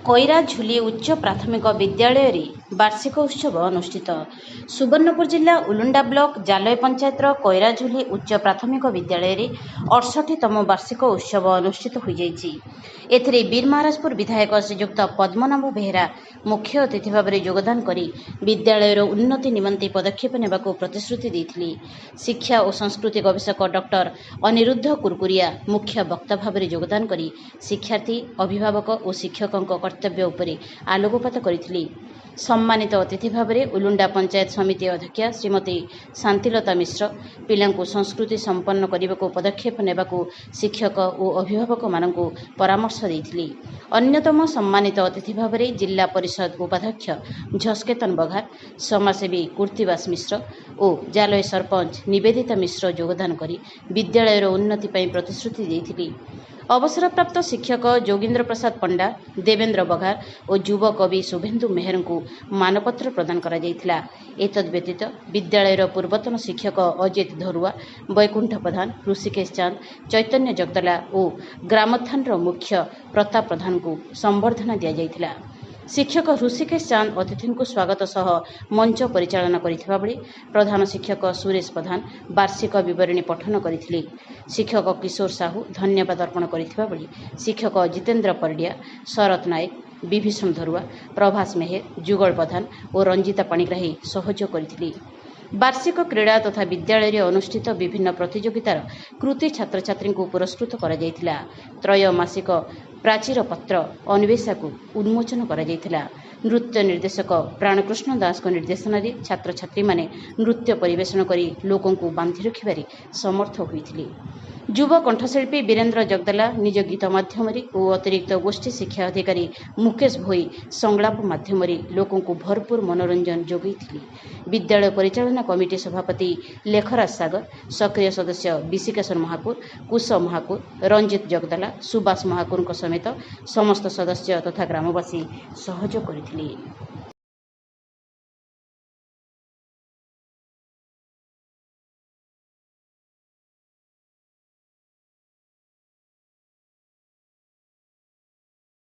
କଇରାଝୁଲି ଉଚ୍ଚ ପ୍ରାଥମିକ ବିଦ୍ୟାଳୟରେ ବାର୍ଷିକ ଉତ୍ସବ ଅନୁଷ୍ଠିତ। ସୁବର୍ଣ୍ଣପୁର ଜିଲ୍ଲା ଉଲୁଣ୍ଡା ବ୍ଲକ ଜାଲୟ ପଞ୍ଚାୟତର କଇରାଝୁଲି ଉଚ୍ଚ ପ୍ରାଥମିକ ବିଦ୍ୟାଳୟରେ 68ତମ ବାର୍ଷିକ ଉତ୍ସବ ଅନୁଷ୍ଠିତ ହୋଇଯାଇଛି। ଏଥିରେ ବୀରମହାରାଜପୁର ବିଧାୟକ ଶ୍ରୀଯୁକ୍ତ ପଦ୍ମନାଭ ବେହେରା ମୁଖ୍ୟ ଅତିଥି ଭାବରେ ଯୋଗଦାନ କରି ବିଦ୍ୟାଳୟର ଉନ୍ନତି ନିମନ୍ତେ ପଦକ୍ଷେପ ନେବାକୁ ପ୍ରତିଶ୍ରୁତି ଦେଇଥିଲେ। ଶିକ୍ଷା ଓ ସଂସ୍କୃତି ଗବେଷକ ଡକ୍ଟର ଅନିରୁଦ୍ଧ କୁରକୁରିଆ ମୁଖ୍ୟ ବକ୍ତା ଭାବରେ ଯୋଗଦାନ କରି ଶିକ୍ଷାର୍ଥୀ, ଅଭିଭାବକ ଓ ଶିକ୍ଷକଙ୍କ କର୍ତ୍ତବ୍ୟ ଉପରେ ଆଲୋକପାତ କରିଥିଲେ। ସମ୍ମାନିତ ଅତିଥି ଭାବରେ ଉଲୁଣ୍ଡା ପଞ୍ଚାୟତ ସମିତି ଅଧ୍ୟକ୍ଷା ଶ୍ରୀମତୀ ଶାନ୍ତିଲତା ମିଶ୍ର ପିଲାଙ୍କୁ ସଂସ୍କୃତି ସମ୍ପନ୍ନ କରିବାକୁ ପଦକ୍ଷେପ ନେବାକୁ ଶିକ୍ଷକ ଓ ଅଭିଭାବକମାନଙ୍କୁ ପରାମର୍ଶ ଦେଇଥିଲେ। ଅନ୍ୟତମ ସମ୍ମାନିତ ଅତିଥି ଭାବରେ ଜିଲ୍ଲା ପରିଷଦ ଉପାଧ୍ୟକ୍ଷ ଝସକେତନ ବଘାର, ସମାଜସେବୀ କୀର୍ତ୍ତିବାସ ମିଶ୍ର ଓ ଜାଲୟ ସରପଞ୍ଚ ନିବେଦିତା ମିଶ୍ର ଯୋଗଦାନ କରି ବିଦ୍ୟାଳୟର ଉନ୍ନତି ପାଇଁ ପ୍ରତିଶ୍ରୁତି ଦେଇଥିଲେ। ଅବସରପ୍ରାପ୍ତ ଶିକ୍ଷକ ଯୋଗୀନ୍ଦ୍ର ପ୍ରସାଦ ପଣ୍ଡା, ଦେବେନ୍ଦ୍ର ବଘାର ଓ ଯୁବ କବି ଶୁଭେନ୍ଦୁ ମେହେରଙ୍କୁ ମାନପତ୍ର ପ୍ରଦାନ କରାଯାଇଥିଲା। ଏତଦ୍ ବ୍ୟତୀତ ବିଦ୍ୟାଳୟର ପୂର୍ବତନ ଶିକ୍ଷକ ଅଜିତ ଧରୁଆ, ବୈକୁଣ୍ଠ ପ୍ରଧାନ, ହୃଷିକେଶ ଚାନ୍ଦ, ଚୈତନ୍ୟ ଜଗଦଲା ଓ ଗ୍ରାମଥାନର ମୁଖ୍ୟ ପ୍ରତାପ ପ୍ରଧାନଙ୍କୁ ସମ୍ବର୍ଦ୍ଧନା ଦିଆଯାଇଥିଲା। ଶିକ୍ଷକ ହୃଷିକେଶ ଚାନ୍ଦ ଅତିଥିଙ୍କୁ ସ୍ୱାଗତ ସହ ମଞ୍ଚ ପରିଚାଳନା କରିଥିବା ବେଳେ ପ୍ରଧାନ ଶିକ୍ଷକ ସୁରେଶ ପ୍ରଧାନ ବାର୍ଷିକ ବିବରଣୀ ପଠନ କରିଥିଲେ। ଶିକ୍ଷକ କିଶୋର ସାହୁ ଧନ୍ୟବାଦ ଅର୍ପଣ କରିଥିବା ବେଳେ ଶିକ୍ଷକ ଜିତେନ୍ଦ୍ର ପରିଡ଼ିଆ, ଶରତ ନାୟକ, ବିଭୀଷଣ ଧରୁଆ, ପ୍ରଭାସ ମେହେର, ଯୁଗଳ ପ୍ରଧାନ ଓ ରଞ୍ଜିତା ପାଣିଗ୍ରାହୀ ସହଯୋଗ କରିଥିଲେ। ବାର୍ଷିକ କ୍ରୀଡ଼ା ତଥା ବିଦ୍ୟାଳୟରେ ଅନୁଷ୍ଠିତ ବିଭିନ୍ନ ପ୍ରତିଯୋଗିତାର କୃତି ଛାତ୍ରଛାତ୍ରୀଙ୍କୁ ପୁରସ୍କୃତ କରାଯାଇଥିଲା। ତ୍ରୟମାସିକ ପ୍ରାଚୀର ପତ୍ର ଅନ୍ୱେଷାକୁ ଉନ୍ମୋଚନ କରାଯାଇଥିଲା। ନୃତ୍ୟ ନିର୍ଦ୍ଦେଶକ ପ୍ରାଣକୃଷ୍ଣ ଦାସଙ୍କ ନିର୍ଦ୍ଦେଶନାରେ ଛାତ୍ରଛାତ୍ରୀମାନେ ନୃତ୍ୟ ପରିବେଷଣ କରି ଲୋକଙ୍କୁ ବାନ୍ଧି ରଖିବାରେ ସମର୍ଥ ହୋଇଥିଲେ। ଯୁବ କଣ୍ଠଶିଳ୍ପୀ ବୀରେନ୍ଦ୍ର ଜଗଦଲା ନିଜ ଗୀତ ମାଧ୍ୟମରେ ଓ ଅତିରିକ୍ତ ଗୋଷ୍ଠୀ ଶିକ୍ଷା ଅଧିକାରୀ ମୁକେଶ ଭୋଇ ସଂଳାପ ମାଧ୍ୟମରେ ଲୋକଙ୍କୁ ଭରପୁର ମନୋରଞ୍ଜନ ଯୋଗାଇଥିଲେ। ବିଦ୍ୟାଳୟ ପରିଚାଳନା କମିଟି ସଭାପତି ଲେଖରାଜ ସାଗର, ସକ୍ରିୟ ସଦସ୍ୟ ବିଶିକେଶନ ମହାକୁର, କୁଶ ମହାକୁର, ରଞ୍ଜିତ ଜଗଦଲା, ସୁବାସ ମହାକୁରଙ୍କ ସମେତ ସମସ୍ତ ସଦସ୍ୟ ତଥା ଗ୍ରାମବାସୀ ସହଯୋଗ କରିଥିଲେ।